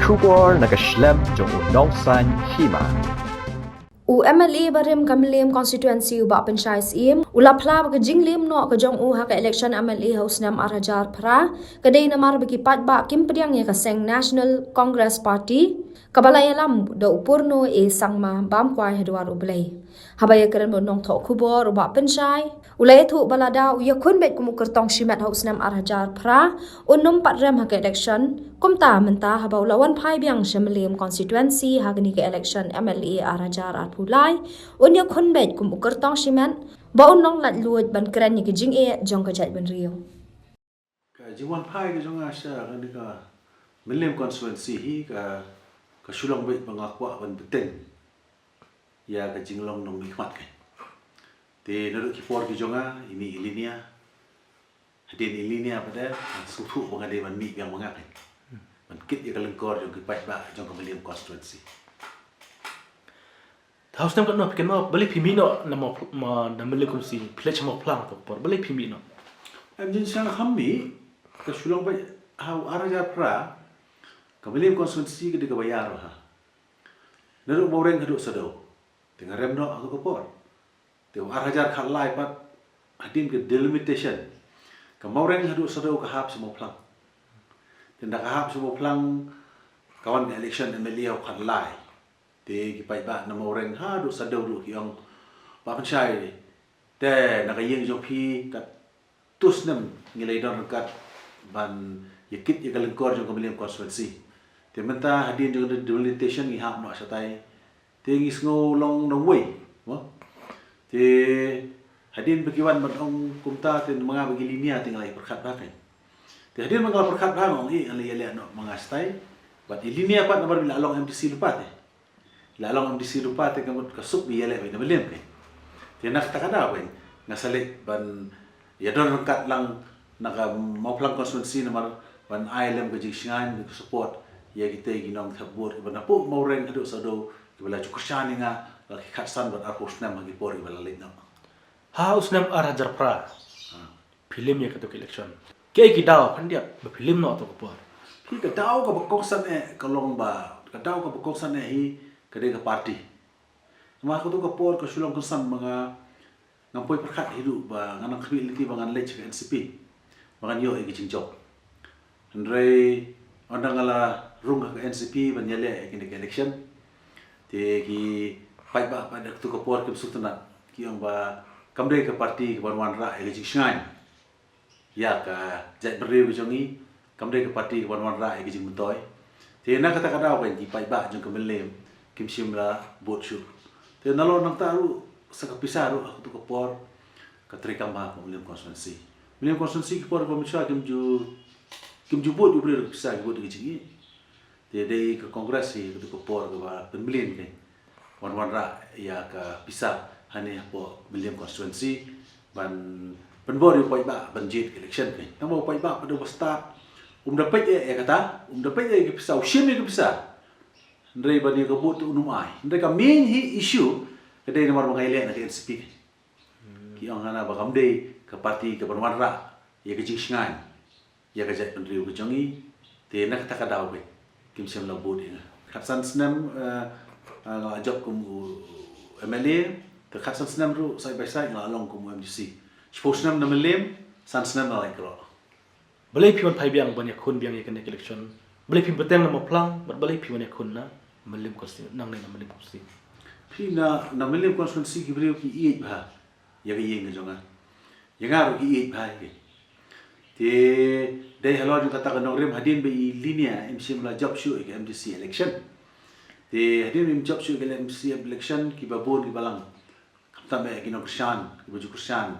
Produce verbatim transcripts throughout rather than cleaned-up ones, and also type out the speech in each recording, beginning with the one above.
Khubor na ka shlem jong u Nongsaiñ Hima. U M L A barim ka Mylliem constituency u Bah Pynshai Syiem u la phla ba ka jingliem noh ka jong u ha ka election M L A ha u snem ar hajar phra ka dei namar ba ki paidbah kim pdiang ïa ka seng National Congress Party kaba la ïalam da u Purno A Sangma bam kwai ha dwar U Blei. Haba ïakren bad u nongthoh khubor u Bah Pynshai u la ïathuh ba lada u ïakhun beit kum u kyrtong shimet ha u snem ar hajar phra un nym pat rem ha ka election. Kumta mynta haba u la wan phai biang sha Mylliem constituency ha kane ka election M L A ar hajar arphew lai un ïakhun beit kum u kyrtong shimet ba un long laitluid ban kren ïa ka jingeh jong ka jaitbynriew. Ka jingwan phai ka jong nga sha kane ka Mylliem constituency hi ka, ka shu long beit ba nga kwah ban bteng ïa ka jinglong nongmihkhmat ka. Te naduh ki por ki jong nga i mih i Linia. Hadien i Linia pat de nga sngewthuh ba nga dei ban mih biang ma nga ka, ban kit ïa ka lyngkor jong ki paidbah jong ka Mylliem constituency. Ha u snem katno phi kynmaw balei phi mih noh na Mawph-, ma, na Mylliem constituency, phi leit sha Mawphlang to ka por, balei phi mih noh? Em, jin sha nga kham mih, ka shu long beit ha u ar hajar phra ka Mylliem constituency ka dei kaba ïar ha. Naduh Mawreng haduh Sadew te nga rem noh ha ka por. Te u ar hajar khatlai pat hadien ka delimitation ka Mawreng haduh Sadew ka hap sha Mawphlang. Te nda ka hap sha Mawphlang ka wan ka election M L A u khatlai. Te ki paidbah na Mawreng haduh Sadew ruh ki ong, Bah Pynshai, te na ka ïing jong phi katto snem ngi la ïadon ryngkat ban ïakit ïa ka lyngkor jong ka Mylliem constituency. Te mynta hadien jong ka delimitation ngi hap noh shatai. Te ngi sngew long nongwei mo. Te hadien ba ki wan ban ong kumta te ma nga bad i Linia te nga la ïa pyrkhat bha ka. Te hadien ba nga la pyrkhat bha nga ong i ngan la ïaleh noh ma nga shatai. Bad i Linia pat namar ba i la long M D C lypa te. La long M D C lypa te ka mut ka suk ba i ïaleh beit na Mylliem ka. Te na kata ka daw ka nga sa leit ban ïadon ryngkat lang na ka Mawphlang constituency namar ban ai lem ka jingshngaiñ ka support ïa kita ki nongthep vote kiba napoh Mawreng haduh Sadew kiba la ju kyrshan ïa nga la ki khatsan bad arphew snem ha ki por kiba la leit noh. Ha u snem ar hajar phra phi lem ïa kato ka election. Kiei ki daw khyndiat ba phi lem noh to ka por? Ki ka daw kaba kongsan eh ka long ba ka daw kaba kongsan eh hi ka dei ka party. Namar kato ka por ka shu long kongsan ba nga ngam poi pyrkhat hi ruh ba ngan nang khmih lynti ba ngan leit sha ka N C P ba ngan ïoh ïa ka jingjop. Hynrei ynda nga la rung ha ka N C P ban ïaleh ïa kane ka election te ki paidbah pat ha kato ka por kim sngewtynnat ki ong ba kam dei ka party kaban wanrah ïa ka jingshngaiñ ïa ka jaitbynriew ka jong ngi, kam dei ka party kaban wanrah ïa ka jingmyntoi. Te na kata ka daw ka ki paidbah jong ka Mylliem kim shym la vote shuh. Te nalor nangta ruh sa ka pisa ruh ha kato ka por ka trei kam bha ka Mylliem constituency. Mylliem constituency ki por ba mynshuwa kim ju, kim ju vote u briew da ka pisa, ki vote da ka jingïeit. Te dei ka Congress hi kato ka por kaba pynmlien ka wan wanrah ïa ka pisa hangne hapoh Mylliem constituency ban pynbor ïa u paidbah ban jied ka election ka. Tang ba u paidbah pat u ba stad um da peit ïa kata, um da peit ïa ka pisa, u shim ïa ka pisa. Hynrei ban ïa ka vote u num ai. Hynrei ka main hi issue ka dei namar ba nga ïaleh na ka N C P ka. Ki ong hana ba kam dei ka party kaban wanrah ïa ka jingshngaiñ ïa ka jaitbynriew ka jong ngi. Te na kata ka daw ka kim shym la vote ïa nga. Khatsan snem eh, eh, nga la jop kum u M L A, te khatsan snem ruh side by side nga la long kum u M D C. Shiphew snem na Mylliem, san snem na Laitkroh. Balei phi wan phai biang ban ïakhun biang ïa kane ka election? Balei phim bteng na Mawphlang bad balei phi wan ïakhun na Mylliem constituency, nangne na Mylliem constituency? Phi na, na Mylliem constituency ki briew ki ïeit bha ïa ka ïing ka jong nga. Ïa nga ruh ki ïeit bha ïa ka. Te dei halor jong kata ka nongrim hadien ba i Linia im shym la jop shuh ïa ka M D C election. Te hadien ba im jop shuh ïa ka M D C election kiba bun kiba lang, khamtam eh ki nongkyrshan kiba ju kyrshan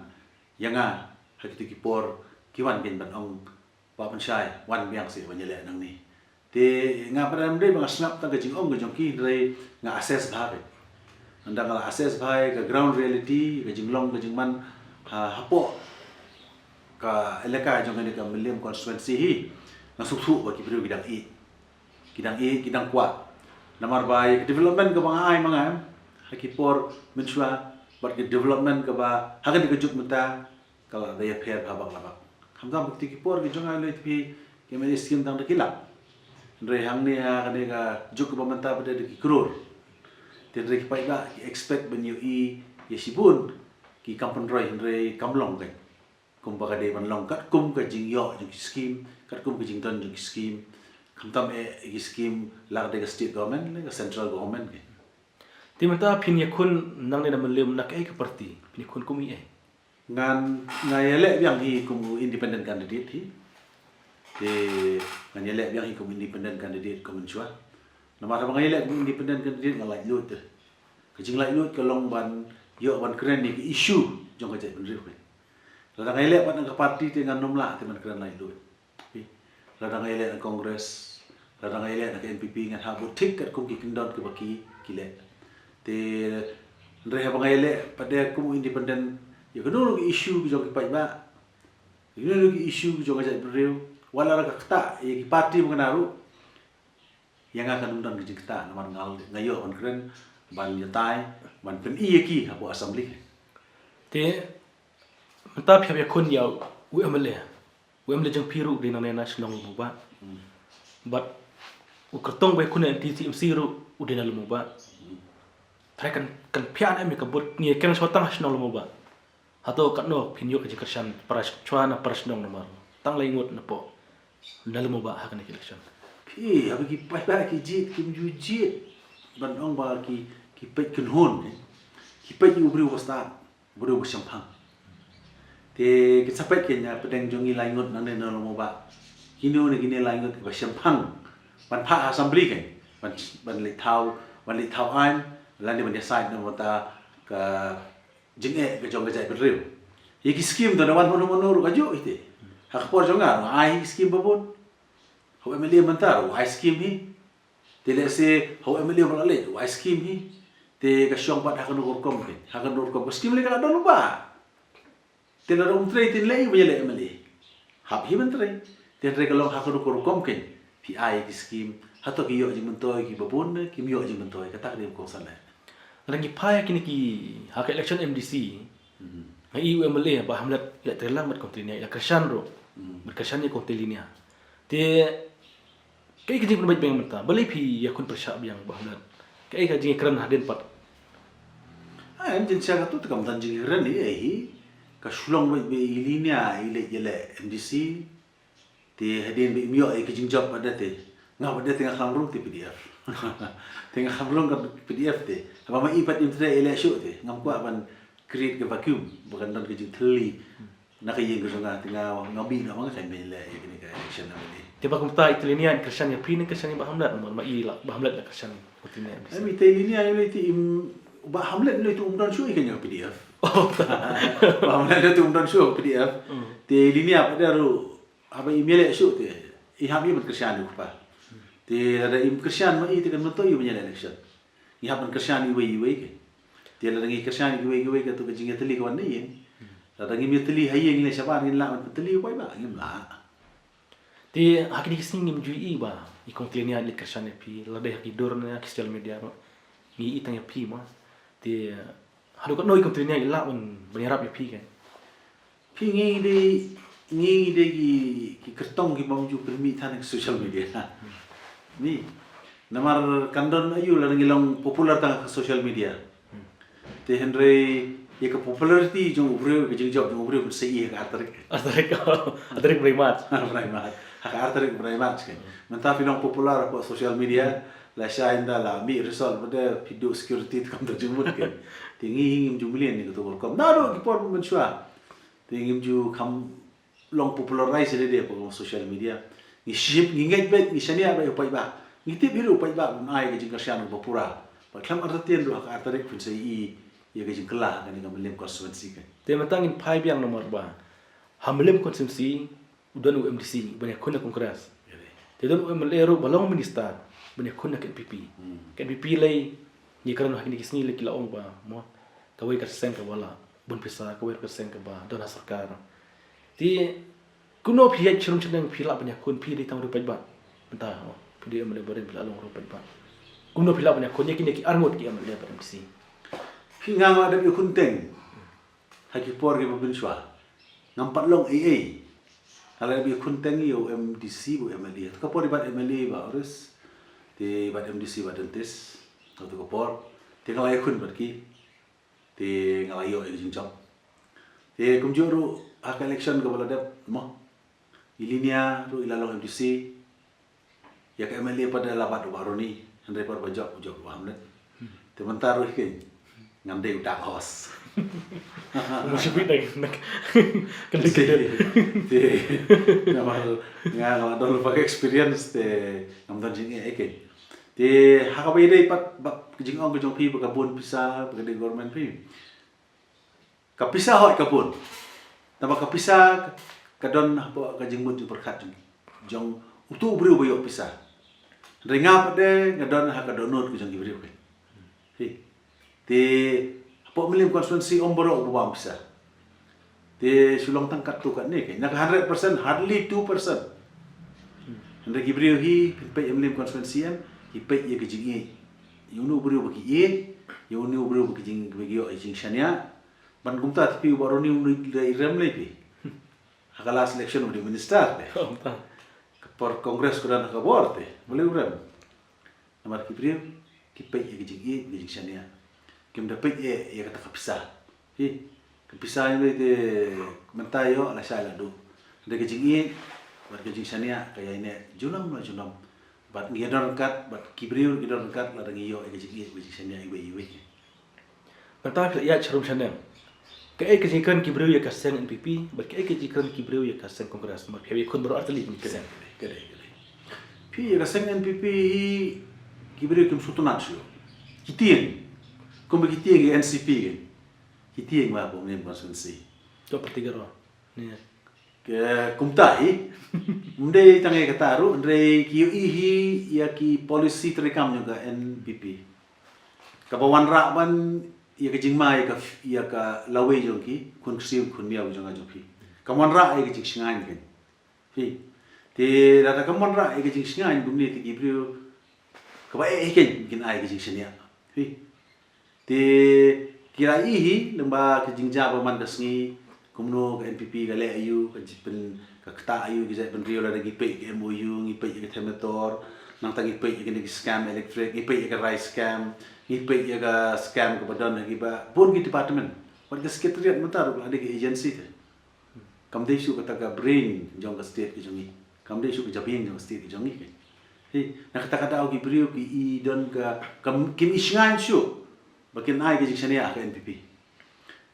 ïa nga ha kito ki por ki wan kein ban ong, Bah Pynshai, wan biang seh ban ïaleh nangne. Te nga pat ym dei ba nga sngap tang ka jingong ka jong ki, hynrei nga assess bha beit. Ynda nga la assess bha ïa ka ground reality, ka jinglong ka jingman ha, hapoh ka elaka jong kane ka Mylliem constituency hi, nga sngewthuh ba ki briew ki dang ïeit. Ki dang ïeit, ki dang kwah. Namar ba ïa ka development kaba nga ai ma nga em, ha ki por mynshuwa bad ka development kaba ha kane ka juk mynta ka la da ïapher bha bak la bak. Khamtam ba kito ki por ki jong nga lei te phi, ki M L A scheme tang da ki lak. Hynrei hangne ha kane ka juk kaba mynta pat de ki klur. Te hynrei ki paidbah ki expect ban ïohi ïa shibun ki kam pynroi, hynrei kam long kein. Kumba ka dei ban long katkum ka jingïoh jong ki skim, katkum ka jingdon jong ki skim. Khamtam eh ki skim la ka dei ka state government ne ka central government kein. Te mynta phin ïakhun nangne na Mylliem na kaei ka party? Phin ïakhun kum i eh? Ngan, nga ïaleh biang hi kum u independent candidate hi. Te ngan ïaleh biang hi kum independent candidate kum mynshuwa. Namar haba nga ïaleh kum independent candidate nga laitluid te. Ka jinglaitluid ka long ban ïoh ban kren ïa ka issue jong ka jaitbynriew kein. Lada nga ïaleh pat na ka party te ngan ym lah te ban kren laitluid. Lada nga ïaleh na Congress, lada nga ïaleh na ka N P P, ngan hap bud thik katkum ki kyndon kiba ki, ki leh. Te hynrei haba nga ïaleh pat de kum u independent, ïa kano kano ki issue ki jong ki paidbah, ïa kano kano ki issue ki jong ka jaitbynriew, wat la ka ktah ïa ki party ba kane ruh, ïa nga kan ym don ka jingktah namar nga, nga ïoh ban kren, ban ïatai, ban pyni ïa ki hapoh assembly. Te mynta phi hap ïakhun ïa u M L A. U M L A jong phi ruh u dei nangne na shnong Lawmawbah. Hmm. Bad u kyrtong ba ïakhun na M T C M C ruh u dei na Lawmawbah. Hmm. Trai kan, kan pynïaid em ïa ka vote, ngi ïa kren shuwa tang ha shnong Lawmawbah. Hato katno phin ïoh ka jingkyrshan para sh-, shuwa na para shnong namar tang lai ngut na poh na Lawmawbah ha kane ka election? Phi, haba ki paidbah ki jied, kim ju jied ban ong ba ki, ki peit kynhun, eh. Ki peit ïa u briew ba stad, u briew ba shemphang. Te kin sa peit kein na pdeng jong ngi lai ngut nangne na Lawmawbah, kino ne kine lai ngut kiba shemphang ban phah ha assembly kein, ban, ban leit thaw, ban leit thaw aiñ lane ban ïasaid na bynta ka jingeh ka jong ka jaitbynriew. Ïa ki skim to na wan mano mano ruh kajuh hi te. Ha ka por jong nga ruh ai ki skim ba bun. Ha u M L A mynta ruh ai skim hi. Te lehse ha u M L A ba la leit ruh ai skim hi. Te ka shong pat ha kano ka rukom kein, ha kano ka rukom, ka skim lei ka la don lypa. Te lada um trei te lei ban ïaleh M L A. Hap hi ban trei. Te hynrei ka long ha kano ka rukom kein, phi ai ki skim, hato ki ïoh jingmyntoi kiba bun ne kim ïoh jingmyntoi, kata ka dei ba kongsan eh. Lada ngi phai ha kine ki, ha ka election M D C, hmm, nga i u M L A Bah Hamlet i la trei lang bad Kong Tilinia, i la kyrshan ruh. Hmm. Bad kyrshan ïa Kong Tilinia. Te kaei ka jingpynbeit biang mynta? Balei phi ïakhun pyrshah biang Bah Hamlet? Kaei ka jingkren hadien pat? Ha, em, jingshah katu te kam don jingkren ei ei hi. Ka shu long beit ba i Linia i leit ïaleh M D C. Te hadien ba im ïoh ïa ka jingjop pat de te, nga pat de te nga khlem rung te P D F. Te nga khlem rung ka P D F te. Haba ma i pat im trei ïaleh shuh te, ngam kwah ban create ka vacuum ba kan don ka jingthylli na ka ïing ka jong nga, te nga, nga mih noh ma nga khlem ban leh ïa kane ka election na mynne. Te ba kumta i Tilinia in kyrshan ïa phi ne kyrshan ïa Bah Hamlet, ma i la, Bah Hamlet la kyrshan ïa Tilinia. Em, i Tilinia i lei te im, Bah Hamlet lei te um don shuh ïa kane ka P D F. Bah Hamlet lei te um don shuh P D F. Hmm. Te Linia pat de ruh haba im ïaleh shuh te i hap ïa ban kyrshan ïa u kpa. Te lada im kyrshan ma i te kan myntoi ïa ban ïaleh election. Ngi hap ban kyrshan iwei iwei kein. Te lada ngi kyrshan iwei iwei, kato ka jingïatylli ka wan na ïing. Lada ngim ïatylli ha ïing lei shabar, ngin lah ban pyntylli u paidbah? Ngim lah. Te ha kine ki sngi ngim ju i ba i Kong Tilinia i leit kyrshan ïa phi, lada ha ki dur ne ha ki social media ruh ngi i tang ïa phi ma. Te haduh katno i Kong Tilinia i lah ban, ban ïarap ïa phi kein? Phi, ngi dei, ngi dei ki, ki kyrtong ki bym ju pynmih than ha social media. Ni, namar kan don aïu lada ngi long popular tang ha social media. Hmm. Te hynrei ïa ka popularity jong u briew, ka jingjop jong u briew, phin sa i ha ka ar tarik. Ar tarik, ar tarik bnai March. Bnai March. Ha ka ar tarik bnai March kein. Mynta phi long popular ha social media, lashai ynda la mih result pat de phi duh security te kam don jingmut kein. Te ngi ngim ju mlien ïa kato ka rukom. Naduh ki por mynshuwa. Te ngim ju kham long popularize ïa lade hapoh social media. Ngi shim, ngi ngeit beit, ngi shaniah beit ïa u paidbah. Ngi tip hi ruh u paidbah un ai ka jingkyrshan kaba pura. Bad khlem artatien ruh ha ka ar tarik phin sa i ïa ka jingkylla ha kane ka Mylliem constituency kein. Te mynta ngin phai biang namar ba ha Mylliem constituency u don u M D C uban ïakhun na Congress. Te don u M L A ruh ba long minister uban ïakhun na ka N P P. Hmm. Ka N P P lei, ngi kren ha kine ki sngi lei ki la ong ba mo, kawei ka seng kaba la bun pisa, kawei ka seng kaba don ha sorkar. Te kumno phi ïaid shrum shaneng, phi lah ban ïakhun, phi dei tang riewpaidbah? Mynta mo, phi dei M L A barim, phi lah long riewpaidbah. Kumno phi lah ban ïakhun ïa kine ki arngut ki M L A bad M D C? Phi, nga nga dep ïakhun teng ha ki por kiba mynshuwa. Ngam pat long ei ei. Nga la dep ïakhun teng ïa u MDC bad u MLA. Ka por i bat MLA i Bah Oris, te i bat MDC i Bah Dentist. Kato ka por te nga la ïakhun bad ki, te nga la ïoh ïa ka jingjop. Te kumjuh ruh ha ka election kaba la dep mo, i Linia ruh i la long MDC. Ïa ka MLA pat la bat u Bah Ronnie, hynrei pat ba jop u jop u Bah Hamlet. Te mynta ruh hi keiñ ngan dei u dark horse. Must be dang. Kan dei. Te namar nga nga la don lypa ka experience te ngam don jingeh hi keiñ. Te ha kaba ïadei pat ba ka jingong ka jong phi ba ka bun pisa ba ka dei government phi. Ka pisa hooid ka bun. Tangba ka pisa ka don hapoh ka jingmut jingpyrkhat jong, jong uto u briew ba ïoh pisa. Hynrei nga pat de nga don ha ka dohnud ka jong ki briew keiñ. Hi. Te hapoh Mylliem constituency ym baroh uba bam pisa. Te shu long tang katto katne keiñ. Na ka hundred percent, hardly two percent. Hynrei ki briew hi, phin peit ïa Mylliem constituency em, ki peit ïa ka jingïeit. Ïa uno u briew ba ki ïeit, ïa uno u briew ba ki jing, ba ki ïoh ïa jingshaniah. Ban kumta te phi u Bah Ronnie u dei i rem lei phi. Ha ka last election u dei minister te. Kumta. Ka por Congress ka don ha ka bor te. Balei u rem? Namar ki briew ki peit ïa ka jingïeit, ka jingshaniah. Kim da peit ïa, ïa kata ka pisa. Hi. Ka pisa ïa lei te mynta ïoh la shai la duh. Hynrei ka jingïeit bad ka jingshaniah ka ïaineh junom la junom. Bad ngi ïa don ryngkat bad ki briew ngi don ryngkat lada ngi ïoh ïa ka jingïeit, ka jingshaniah iwei iwei. Mynta phi la ïaid sharum shaneng. Kaei ka jingkren ki briew ïa ka seng NPP bad kaei ka jingkren ki briew ïa ka seng Congress? Namar phi ïakhun baroh artylli ki seng. Ka dei, ka dei. Phi ïa ka seng NPP hi ki briew kim sngewtynnat shuh. Ki tieng. Kumba ki tieng ïa NCP keiñ. Ki tieng ba hapoh Mylliem constituency. To party ka ro. Ni. Ka kumta hi. Ym dei tang ïa kata ruh, hynrei ki ïohi hi ïa ki policy treikam jong ka NPP. Kaba wanrah ban ïa ka jingma ïa ka, ïa ka lawei jong ki khun ksiew khun miaw jong nga jong phi. Kam wanrah ïa ka jingshngaiñ keiñ. Phi. Te lada kam wanrah ïa ka jingshngaiñ kumne te ki briew kaba eh hi keiñ kin ai ka jingshaniah. Phi. Te ki la ïohi hi lyngba ka jingjia ba man ka sngi, kumno ka NPP ka leh aïu, ka jingpyn, ka ktah aïu ki jaitbynriew lada ngi peit ka MOU, ngi peit ïa ka Themetor, nangta ngi peit ïa kine ki scam electric, ngi peit ïa ka rice scam, ngi peit ïa ka scam kaba don ha kiba bun ki department. Wat ka secretariat mynta ruh ka la dei ka agency te. Kam dei shuh kata ka brain jong ka state ka jong ngi. Kam dei shuh ka jabieng jong ka state ka jong ngi keiñ. Hi, na kata ka daw ki briew ki i don ka, kam, kim i shngaiñ shuh ba kin ai ka jingshaniah ha ka NPP.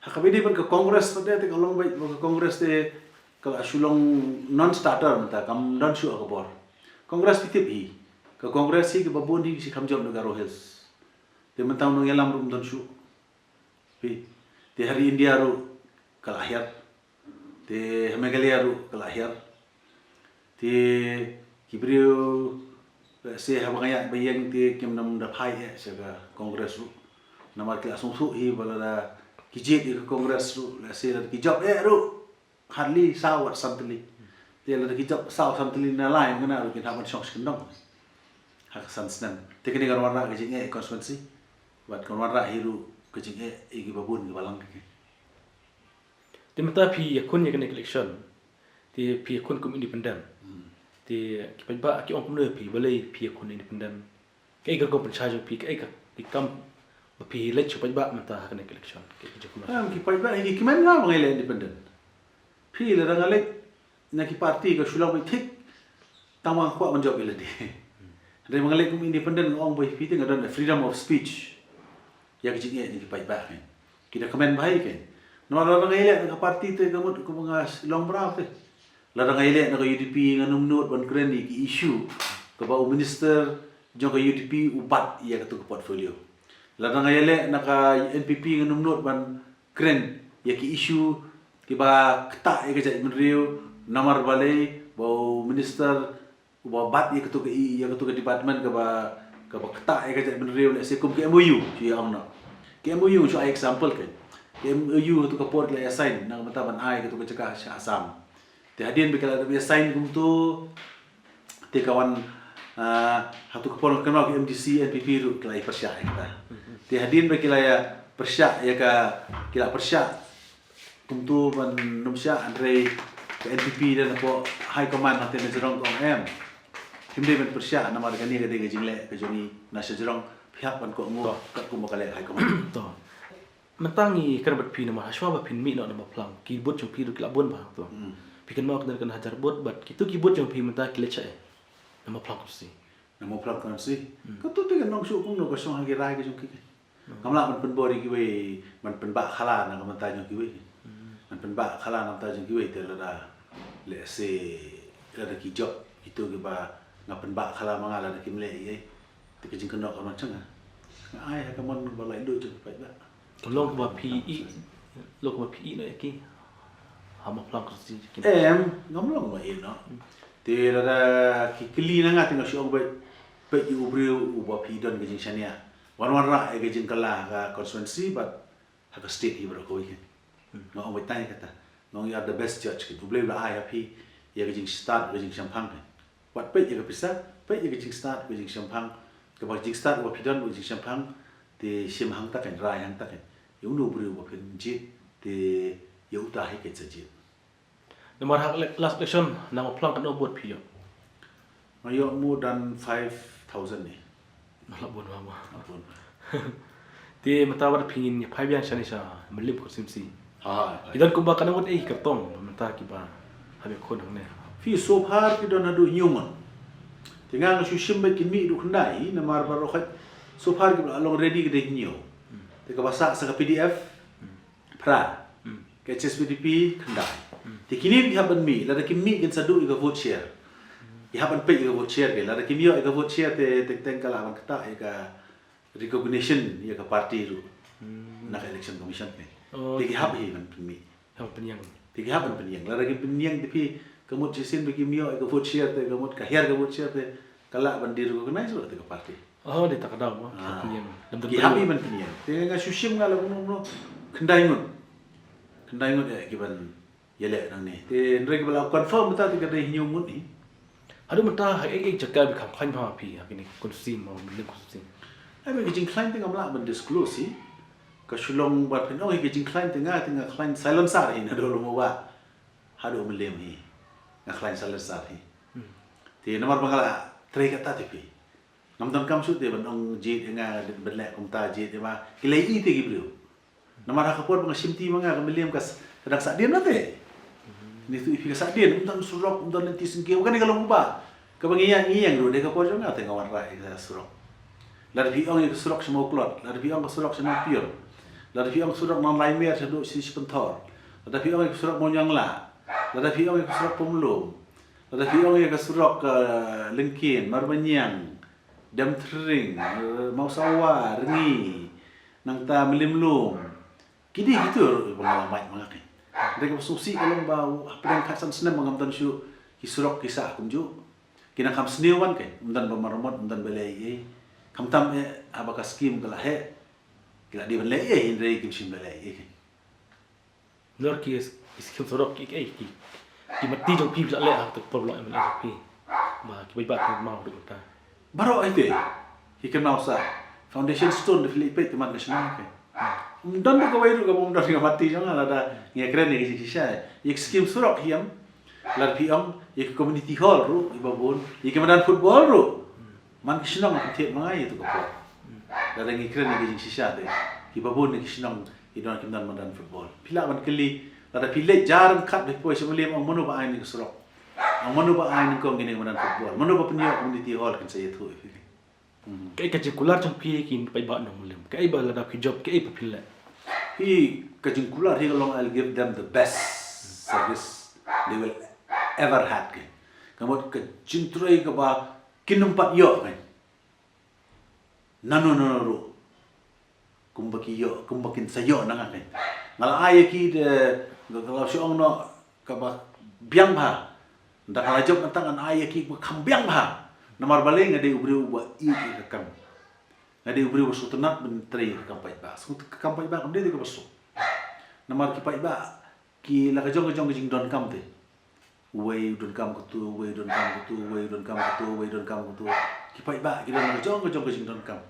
Ha kaba ïadei bad ka Congress pat de te ka long beit ba ka Congress te ka la shu long non-starter mynta, kam don shuh ha ka bor. Congress phi tip hi. Ka Congress hi kaba bun hi ki shi kham jop na Garo Hills. Te mynta u nongïalam ruh um don shuh. Phi. Te ha ri India ruh ka la hiar. Te ha Meghalaya ruh ka la hiar. Te ki briew, lehse haba nga ïaid ba ïeng te kim nang da phai eh sha ka Congress ruh. Namar ki la sngewthuh hi ba lada ki jied ïa ka Congress ruh, lehse lada ki jop eh ruh, hardly saw wat san tylli. Te lada ki jop saw san tylli na lai, kane ruh kin hap ban shong shi kyndong ha ka san snem. Te kane kan wanrah ka jingeh ïa ka constituency. Bad kan wanrah hi ruh ka jingeh ïa kiba bun kiba lang kane. Te mynta phi ïakhun ïa kane ka election. Te phi ïakhun kum independent. Hmm. Te ki paidbah ki ong kumno ïa phi, balei phi ïakhun independent? Kaei ka rukom pynshai jong phi, kaei ka, ki kam ba phi leit sha paidbah mynta ha kane ka election? Kaei ka jingkmen? Em, ki paidbah hi ki kmen nga ba nga leit independent. Phi lada nga leit na ki party ka shu long beit thik. Tang ba nga kwah ban jop ïa lade. Hynrei ba nga leit kum independent nga ong ba ïa phi te nga don freedom of speech. Ïa ka jingeh jong ki paidbah keiñ. Ki da kmen bha ïa keiñ. Namar lada nga ïaleh na ka party te ka mut kumba nga long bra te. Lada nga ïaleh na ka UDP ngan ym nud ban kren ïa ki issue kaba u minister jong ka UDP u bat ïa katu ka portfolio. Lada nga ïaleh na ka NPP ngan ym nud ban kren ïa ki issue kiba ktah ïa ka jaitbynriew, namar balei ba u minister uba bat ïa katu ka i, ïa katu ka department kaba, kaba ktah ïa ka jaitbynriew, lehse kum ka MOU, shu ïa ong noh. Ka MOU shu ai example keiñ. Ka MOU hatu ka por ki la ïa sign na ka bynta ban ai katu ka jaka sha Assam. Te hadien ba ki la dep ïa sign kumtu, te ka wan, ah, hatu ka por nga kynmaw ka MDC NPP ruh ki la ïa pyrshah ïa kata. Te hadien ba ki la ïa pyrshah ïa ka, ki la pyrshah kumtu ban ym shah, hynrei Ka N P P da na pdeng High Command na te na jrong ka ong em. Phim dei ban pyrshah namar kane ka dei ka jingleh ka jong i na sha jrong, phi hap ban kohnguh katkum ba ka leh High Command. To. Mynta ngi kren bad phi namar hashwa ba phin mih noh na Mawphlang, ki booth jong phi ruh ki la bun bha to. Phi kynmaw kane kan hajar booth bad kito ki booth jong phi mynta ki leit sha ei na Mawphlang constituency? Na Mawphlang constituency. Kato te kan long shuh kumno ka shong ha ki rai ka jong ki. Ngam lah ban pynbor ïa kiwei, ban pynbah khala na ka bynta jong kiwei. Ban pynbah khala na ka bynta jong kiwei te lada, lehse, lada ki jop kito kiba nga pynbah khala ma nga lada kim leh ei ei, te ka jingkynnoh ka long jong nga. Nga ai ha ka mon ba laitluid jong ki paidbah. Ka long kaba phi i, long kaba phi i noh ïa ki ha Mawphlang constituency ki. Em, ngam long ba i noh. Te lada ki kylli na nga te nga shu ong beit, peit ïa u briew uba phi don ka jingshaniah. Wan wanrah ïa ka jingkylla ha ka constituency bad ha ka state hi baroh kawei. Nga ong beit tang ïa kata. Nga ong you are the best judge keiñ. U Blei u la ai ha phi ïa ka jingstad, ka jingshemphang keiñ. Wat peit ïa ka pisa, peit ïa ka jingstad, ka jingshemphang. Kaba jingstad kaba phi don, ka jingshemphang. Te shim hangta keiñ, rai hangta keiñ. Ïa uno u briew uba phin jied, te ïa uta hi keiñ sa jied. Namar ha ka le-, last election na Mawphlang katno vote phi ïoh? Nga ïoh more than five thousand ne. Nga la bun ma ma. La bun. Te mynta wat phi ngin ïa phai biang shane sha Mylliem constituency. Ha. Ki don kumba katno ngut ei kyrtong mynta kiba hap ïakhun hangne? Phi, so far ki don haduh hynñiew ngut. Te nga nga shu shim ba kin mih haduh khyndai namar baroh khoit so far kiba la long ready ki dei hynñiew. Te kaba sah sa ka P D F phra. Ka H S P D P khyndai. Te kine ki hap ban mih, lada kim mih kin sa duh ïa ka vote share. Ki hap ban peit ïa ka vote share keiñ, lada kim ïoh ïa ka vote share te teng teng ka lah ban ktah ïa ka recognition ïa ka party ruh na ka election commission keiñ. Te ki hap hi ban pynmih. Hap pynïeng. Te ki hap ban pynïeng. Lada kim pynïeng te phi, ka mut shisien ba kim ïoh ïa ka vote share te, ka mut ka hiar ka vote share te, ka lah ban derecognize ruh te ka party. Oh, dei ta ka daw mo. Ki hap ban pynïeng. Te nga shu shim nga la kumno kumno khyndai ngut. Khyndai ngut ïa ki ban ïaleh nangne. Te hynrei kiba la confirm mynta te ka dei hynñiew ngut hi. Haduh mynta ha ei ei jaka ba kham khlaiñ bha phi ha kine ki constituency mo, Mylliem constituency? Ai ba ka jingkhlaiñ te ngam lah ban disclose hi. Ka shu long ba phin ong hi ka jingkhlaiñ te nga te nga khlaiñ silencer hi naduh lum u ba haduh Mylliem hi. Nga khlaiñ silencer hi. Te namar ba nga la trei kata te phi. Ngam donkam shuh te ban ong jied ïa nga, ban leh kumta jied ïa ma. Ki la ïohi te ki briew. Namar ha ka por ba nga shim ti ma nga ka Mylliem ka s-, ka dang sahdien na te. Ni tu i phi ka sahdien, ym don surok, ym don lynti syngkiew, kane ka long ba. Kaba ngi ïeng, ngi ïeng ruh dei ka por jong nga te nga wanrah ïa ka surok. Lada phi ong ïa ka surok sha Mawklot, lada phi ong ka surok sha Nongpyiur. Lada phi ong ka surok Nonglaimer shaduh shi Shipynthor. Lada phi ong ïa ka surok Mawnianglah. Lada phi ong ïa ka surok Pumlum. Lada phi ong ïa ka surok, eh, Lyngkien, Marbaniang. Demthring, eh, Mawsawa, Rngi, nangta Mylliem Lum. Ki dei kito ruh ba nga la mait ma nga keiñ. Hynrei kaba sngewsih ka long ba hapdeng khatsan snem ba ngam don shuh ki surok ki sah kumjuh. Ki nang kham sniew wan keiñ, ym don ba maramot, ym don ba leh ei ei. Khamtam eh haba ka skim ka la heh, ki la dei ban leh ei ei, hynrei kim shym la leh ei ei keiñ. Nor ki, ki skim surok ki, ki, ki, ki mati jong phi la leh ha ka por ba long M L A jong phi. Ba ki paidbah ki kynmaw ruh mynta. Baroh hi te ki kynmaw sa. Foundation stone da phi leit peit te man ka shnong phi. Ym don ruh kawei ruh kaba ym don ka mati jong nga lada ngi kren ïa ka jingshisha. Ïa ka skim surok hi em. Lada phi ong ïa ka community hall ruh iba bun, ïa ka madan football ruh. Man ka shnong ka thied ma nga ïa tu ka por. Lada ngi kren ïa ka jingshisha te, kiba bun na ki shnong ki don, kim don madan football. Phi lah ban kylli, lada phi leit jar ryngkat, phi poi sha Mylliem, ong mano ba ai ïa ka surok, ong mano ba ai nyngkong kine ki madan football, mano ba pynïoh community hall, kin sa ïathuh ïa phi. Hmm. Kaei ka jingkular jong phi ïa ki paidbah Nongmylliem? Kaei ba lada phi jop, kaei ba phin leh? Phi, ka jingkular hi ka long, I'll give them the best service they will ever had, keiñ. Ka mut ka jingtrei kaba kin ym pat ïoh, keiñ. Nano nano ruh. Kumba ki ïoh, kumba kin sa ïoh na nga keiñ. Nga la ai ïa ki de, nga la shu ong noh kaba biang bha. Ynda nga la jop nangta ngan ai ïa ki ba kham biang bha. Namar balei? Nga dei u briew uba ïeit ïa ka kam. Nga dei u briew uba sngewtynnat ban trei ïa ka kam paidbah. Sngewt-, ka kam paidbah kam dei te kaba suk. Namar ki paidbah ki la ka jong ka jong ka jingdonkam te. Uwei u donkam katu, uwei u donkam katu, uwei u donkam katu, uwei u donkam katu. Ki paidbah ki don la ka jong ka jong ka jingdonkam.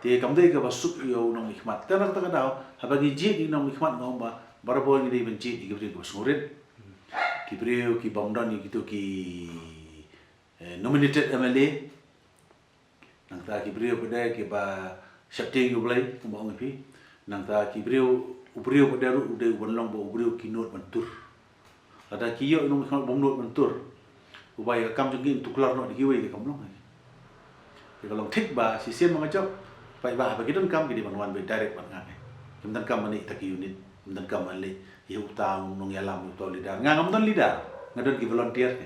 Te kam dei kaba suk ïa u nongmihkhmat. Te na kata ka daw, haba ngi jied ïa u nongmihkhmat nga ong ba barabor ngi dei ban jied ïa ki briew kiba sngewrit. Ki briew ki bym don ïa kito ki, eh, nominated M L A. Nangta ki briew pat de kiba sheptieng ïa U Blei, kumba ong ïa phi. Nangta ki briew, u briew pat de ruh u dei u ban long ba u briew ki nud ban tur. Lada ki ïoh ïa u nongmihkhmat bym nud ban tur, uba ïa ka kam jong ki un tuklar noh da kiwei, te kam long. Te ka long thik ba shisien ma nga jop, paidbah haba ki donkam ki dei ban wan beit direct bad nga. Kim donkam ban leit ta ki unit, kim donkam ban leit ïa uta u nongïalam, uta u leader. Nga ngam don leader, nga don ki volunteer.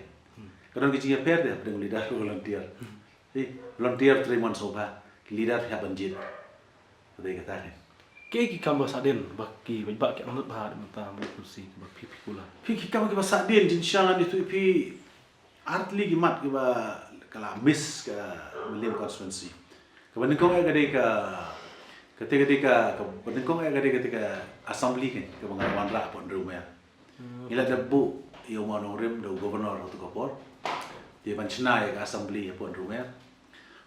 Ka don ki jingïapher de hapdeng u leader bad u volunteer. Hi, volunteer trei mon sngewbha, ki leader phi hap ban jied. Ka dei kata hi. Kiei ki kam ba sahdien ba ki paidbah ki angnud bha ha mynta ha Mawlai Constituency ba phi, phi kular? Phi, ki kam kiba sahdien, jingshisha ngan ïathuh ïa phi, ar tylli ki mat kiba ka la miss ka Mylliem constituency. Kaba nyngkong eh ka dei ka, kata ka dei ka, kaba nyngkong eh ka dei kata ka assembly kan, kaba nga la wanrah hapoh Hynriewmer. Ngi la dep buh ïa u mawnongrim da u governor ha tu ka por. Te ban shna ïa ka assembly hapoh Hynriewmer.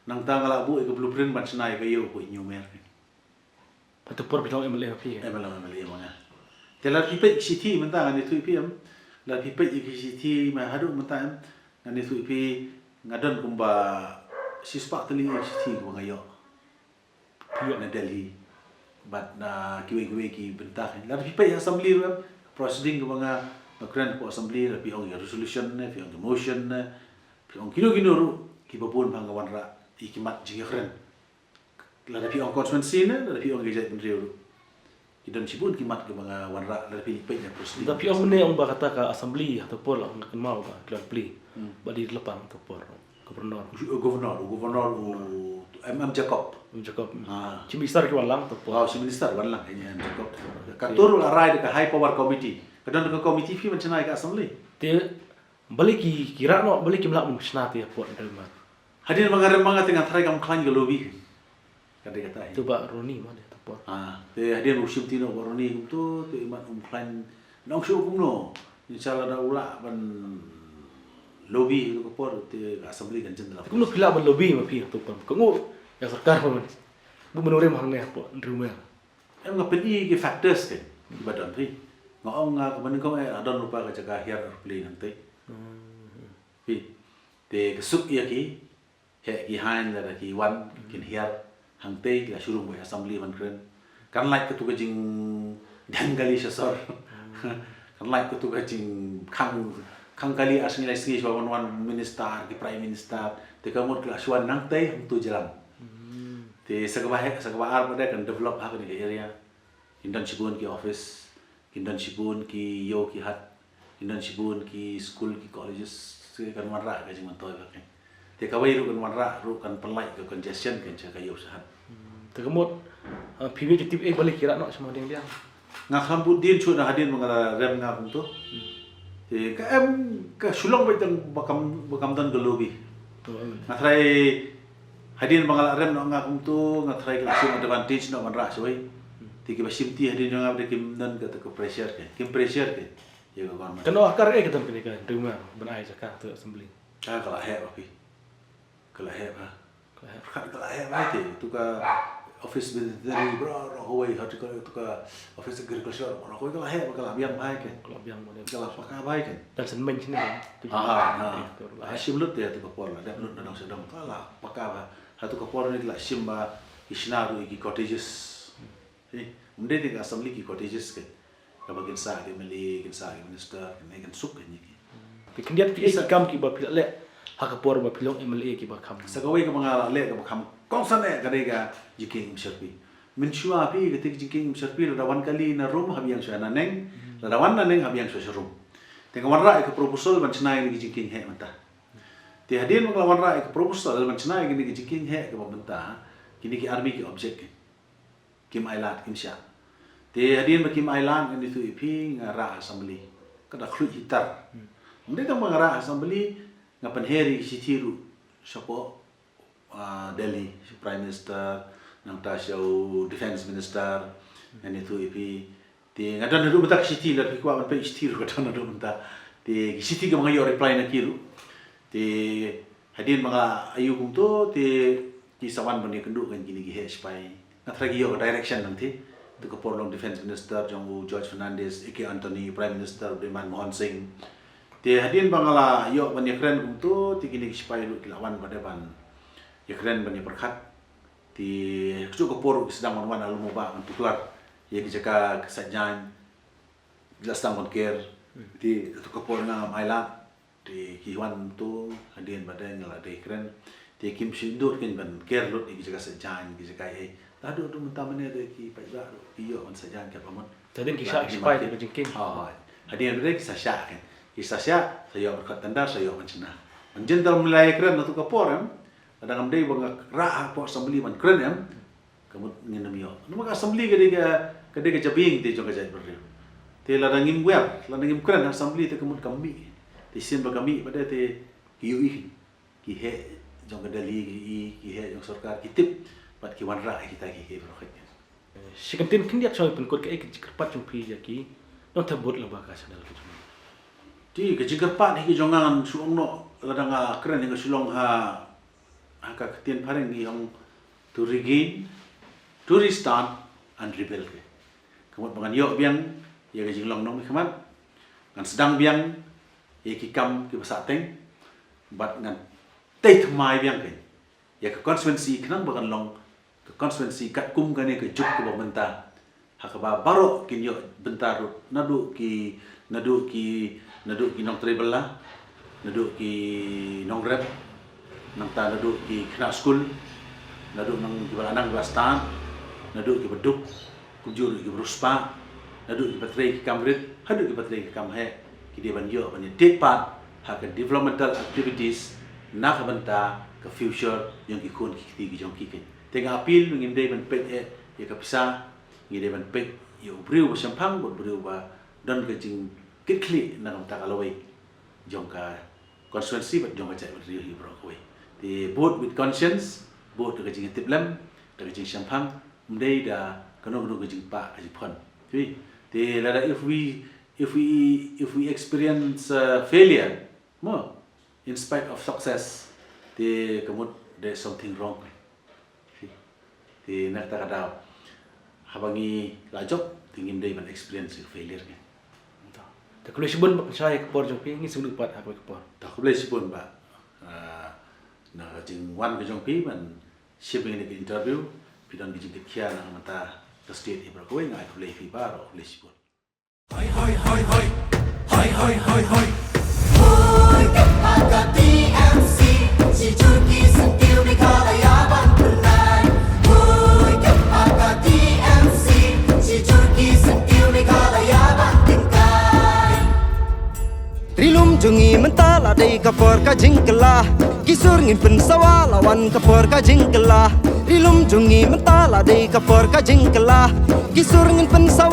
Nangta nga la buh ïa ka blueprint ban shna ïa ka ïew hapoh Hynñiewmer. Ha tu por phi long M L A ma phi? M L A, M L A ma nga. Te lada phi peit ki shithi mynta ngan ïathuh ïa phi em. Lada phi peit ïa ki shithi ma haduh mynta em, ngan ïathuh ïa phi, nga don kumba shispah tylli ki shithi kiba nga ïoh. Phi ïoh na Delhi bad na kiwei kiwei ki bynta. Lada phi peit ha assembly ruh em, proceeding kaba nga, nga kren hapoh assembly, lada phi ong ïa resolution ne, phi ong ïa motion ne, phi ong kino kino ruh, kiba bun ba nga wanrah ïa ki mat jingïakren. Lada phi ong constituency ne, lada phi ong ki jaitbynriew ruh. Ki don shibun ki mat kiba nga wanrah, lada phi peit na proceeding. Lada phi ong mynne ong ba kata ka assembly ha tu por la nga kynmaw ba ki la plie. Hmm. Ba dei lypa ha tu por. Governor. U governor, u governor u M M Jacob. M Jacob. Ah. Chief Minister ki wan lang tu por. Oh, Chief Minister wan lang, eh, M Jacob. Ka tur la rai da ka high power committee. Ka don ka committee phi ban shna ïa ka assembly. Te balei ki, ki rah noh, balei kim lah ban shna te hapoh Hynriewmer? Hadien ba nga rem ma nga te nga tharai kam khlaiñ ka lobby. Ka dei kata hi. Tu Bah Ronnie ma dei tu por. Ah, te hadien u shim ti noh Bah Ronnie kumto, te imat um khlaiñ nong shu kumno. Inshallah da u lah ban lobby tu ka por te ka assembly kan jin da la. Kumno phi lah ban lobby ma phi tu por? Ka ngu ïa sorkar ma. Bu mano rem hangne hapoh Hynriewmer. Em nga pyni ki factors kan kiba don phi. Nga ong nga kaba nyngkong eh la don lypa ka jaka hiar aeroplane hangtei. Hmm. Phi. Te ka suk ïa ki, heh ki haiñ lada ki wan, kin hiar hangtei, ki la shu rung beit ha assembly ban kren. Kan lait katu ka jingdheng kali sha sor. Kan lait katu ka jingkhang, khang kali ar sngi lai sngi shuwa ban wan minister, ki prime minister. Te ka mut ki la shu wan nangtei hangtu jylla. Hmm. Te sa kaba heh, sa kaba ar pat de kan develop ha kane ka area. Kin don shibun ki office, kin don shibun ki ïew ki hat, kin don shibun ki school ki colleges, te kan wanrah ka jingmyntoi ba kan. Te kawei ruh kan wanrah ruh kan pynlait ka congestion kan sha ka ïew sha hat. Hmm, te ka mut, ah, phi ïoh jingtip eh balei ki rah noh sha ma ding biang? Nga khlem bud dien shuh na hadien ba nga la rem nga kumto. Hmm. Te ka em ka shu long beit tang ba kam, ba kam don ka lobby. To, em. Nga tharai hadien ba nga la rem noh nga kumto, nga tharai ka la shim advantage noh ban rah shawei. Hmm. Te kiba shim ti hadien jong nga ba dei kim don kata ka pressure ke. Kim pressure ke. Ïa ka government. Kano akar eh ka don kane ka dei ma ban ai jaka tu assembly. Ah, ka la heh ba phi. Ka la heh ba. Ka la heh. Ka la heh ba te tu ka office beneficiary bro ro hoi ha tu ka, tu ka office agriculture ro hoi ka la heh ba ka la biang ba ke. Ka la biang ba. Ka la paka ba ke. Dan sen men sini kan. Ah, ah. Shim lut te tu ka por la dep lut na dong sha dong ka la paka ba. Ha tu ka por ni ka la shim ba ki shna ruh ki cottages. Hi, um dei te ka assembly ki cottages ke. Kaba kin sah ki M L A, kin sah ki minister, kin ne kin suk ki ni ki. Te khyndiat ki kam kiba phi la leh ha ka por ba phi long M L A kiba kham. Sa kawei kaba nga la leh kaba kham kongsan eh ka dei ka jingkieng im syrpi. Mynshuwa phi kata ka jingkieng im syrpi lada wan kali na rum hap ïeng shuwa na neng, lada wan na neng hap ïeng shuwa sha rum. Te nga wanrah ïa ka proposal ban shna ïa kine ki jingkieng heh mynta. Te hadien ba nga la wanrah ïa ka proposal ban shna ïa kine ki jingkieng heh kaba mynta, kine ki army ki object ki. Kim ailad, kim shah. Te hadien ba kim ailad ngan ïathuh ïa phi nga rah assembly. Ka da khluit hitar. Hmm. Ym dei tang ba nga rah assembly, nga pynher ïa ki shithi ruh shapoh, ah, Delhi, sha Prime Minister, nangta sha u Defence Minister, ngan ïathuh ïa phi. Te nga don haduh mynta ki shithi, lada phi kwah ban peit ki shithi ruh ka don haduh mynta. Te ki shithi kaba nga ïoh reply na ki ruh. Te hadien ba nga la ïoh kumto, te ki sa wan ban ïakynduh kein kine ki heh shipai. Nga tharai ki ïoh ka direction nangta. Te ka por long Defence Minister jong u George Fernandez, A K Antony, Prime Minister u dei Manmohan Singh. Te hadien ba nga la ïoh ban ïakren kumto, te kine ki sipai ruh ki la wan bad ban ïakren ban ïapyrkhat. Te ha kajuh ka por ruh ki sdang ban wan ha lum u bah ban tuklar ïa ki jaka ka Saitjaiñ. Ki la sdang ban ker. Te ha kajuh ka por nga ngam ailad. Te ki wan to hadien ba dei nga la dei kren. Te kim sngewdon kein ban ker lut ïa ki jaka Saitjaiñ, ki jaka ei. Te haduh mynta mynne dei ki paidbah ruh ki ïoh ban Saitjaiñ katba mut. Te hadien ki shah ki sipai te ka jingkieng. Hooid. Hadien ba dei ki sa shah kein. Ki sa shah, sa ïoh ban khot tender, sa ïoh ban shna. Ban jin tang mynta ïakren na tu ka por em. Lada ngam dei ba nga rah hapoh assembly ban kren em. Ka mut ngin ym ïoh. Namar ka assembly ka dei ka, ka dei ka jabieng te jong ka jaitbynriew. Te lada ngim wer, lada ngim kren ha assembly te ka mut kam mih. Te shisien ba ka mih bad te ki ïohi, ki heh jong ka Delhi, ki, ki heh jong sorkar, ki tip bad ki wanrah ïa kita ki, ki baroh. Shi kyntien khyndiat shuwa pynkut, kaei ka jingkyrpad jong phi ïa ki nongthep vote lyngba ka channel ka jong. Te ka jingkyrpad hi ka jong nga, ngan shu ong noh, lada nga kren ïa nga shu long ha, ha ka ktien phareng ngi ong to regain, to restart and rebuild kein. Ka mut ba ngan ïoh biang ïa ka jinglong nongmihkhmat, ngan sdang biang ïa ki kam kiba sahteng, bad ngan tei thymmai biang kein ïa ka constituency khnang ba kan long ka constituency katkum kane ka juk kaba mynta, ha kaba baroh kin ïoh bynta ruh, naduh ki, naduh ki, naduh ki nongtrei bylla, naduh ki nongrep, nangta naduh ki khynnah skul, naduh nang kiba la nang kiba stad, naduh kiba duk, kumjuh ruh kiba riewspah, naduh kiba trei ki kam rit haduh kiba trei ki kam heh, ki dei ban ïoh ban ïa take part ha ka developmental activities na ka bynta ka future jong ki khun ki kti ki jong ki kein. Te nga appeal, ngim dei ban peit eh ïa ka pisa, ngi dei ban peit ïa u briew ba shemphang bad u briew ba don ka jingkitkhlieh na ka bynta ka lawei jong ka constituency bad jong ka jaitbynriew hi baroh kawei. Te vote with conscience, vote da ka jingtiplem, da ka jingshemphang, ym dei da kano kano ka jingpah ka jingphon. Te, te lada if we, if we, if we experience uh, failure, mo, in spite of success, te ka mut there's something wrong. Te na kata ka daw, haba ngi la jop te ngim dei ban experience failure kein. Te khublei shibun ba pynshai ïa ka por jong phi, ngin sa ïakynduh pat ha kawei ka por. Te khublei shibun ba, ah, na ka jingwan ka jong phi ban shim ïa kane ka interview, phi don ka jingkitkhia na ka bynta ka state hi baroh kawei. Nga ai khublei ïa phi baroh, khublei shibun. Hoi, hoi, hoi, hoi. Hoi, hoi, hoi, hoi. Hoi, ka paka T M C. Shi jur ki syntiew Meghalaya ban pynlait. Hoi, ka paka T M C. Shi jur ki syntiew Meghalaya ban tyngkai. Ri lum jong ngi mynta la dei ka por ka jingkylla. Ki sur ngin pynsawa la wan ka por ka jingkylla. Ri lum jong ngi mynta la dei ka por ka jingkylla. Ki sur ngin pynsawa